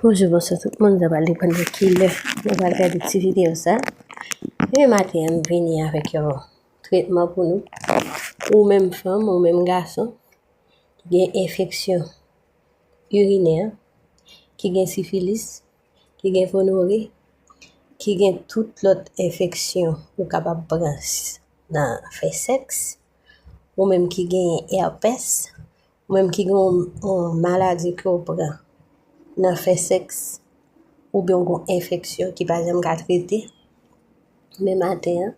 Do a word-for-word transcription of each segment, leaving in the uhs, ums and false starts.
Bonjou, bonswa tout moun, sa pral depann de ki lè nou pral gade ti videyo sa. E maten an, m vini avèk yon tretman pou nou. Ou menm fanm, ou menm gason, ki gen enfeksyon irinè, ki gen sifilis, ki gen gonore, ki gen tout lòt enfeksyon ou kapab pran nan fè sèks, ou menm ki gen èpès, ou menm ki gen yon maladi ke w pran nan fè sèks, oubyen w gen yon enfeksyon ki pa janm ka trete, men maten an,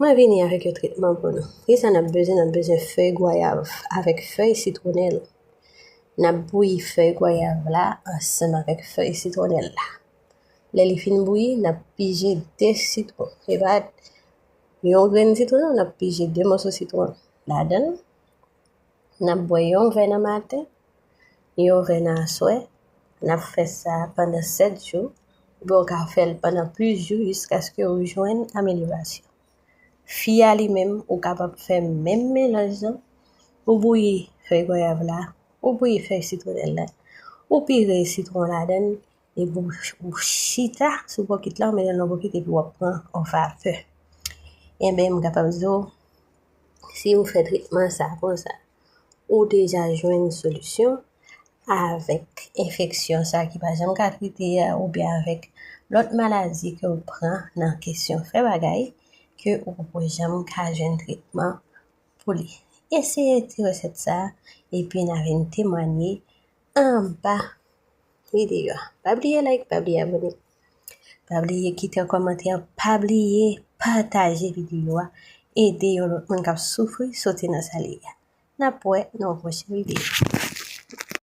mwen vini avèk yon tretman pou nou. Kisa n ap bezwen? N ap bezwen fèy gwayav avèk fèy sitwonèl. N ap bouyi fèy gwayav la ansanm avèk fèy sitwonèl la. Lè li fin bouyi, n ap pije de sitwon. E pa yon grenn sitwon, non, n ap pije de mòso sitwon ladan l. N ap bwè yon vè nan maten, yon vè nan aswè. N ap fè sa pandan sèt jou, oubyen w ka fè l pandan plis jou jiskaske w jwenn amelyorasyon. Fi a li menm, ou kapab fè menm melanj lan, ou bouyi fèy gwayav la, ou bouyi fèy sitwonèl la, ou pire sitwon ladan l, epi w chita sou bokit la, ou mete l nan bokit epi w ap pran yon vapè. Enben, m kapab di w, si ou fè tretman sa konsa, ou deja jwenn solisyon avèk enfeksyon sa ki pa janm ka trete a, oubyen avèk lòt maladi ke w pran nan kesyon fè bagay, ke ou poko janm ka jwenn tretman pou li. Eseye ti resèt sa, epi n a vin temwanye anba videyo a. Pa bliye like, pa bliye abone. Pa bliye kite yon kòmantè, pa bliye pataje videyo a. Ede yon lòt moun k ap soufri soti nan sa li ye a. N ap wè nan yon pwochen videyo.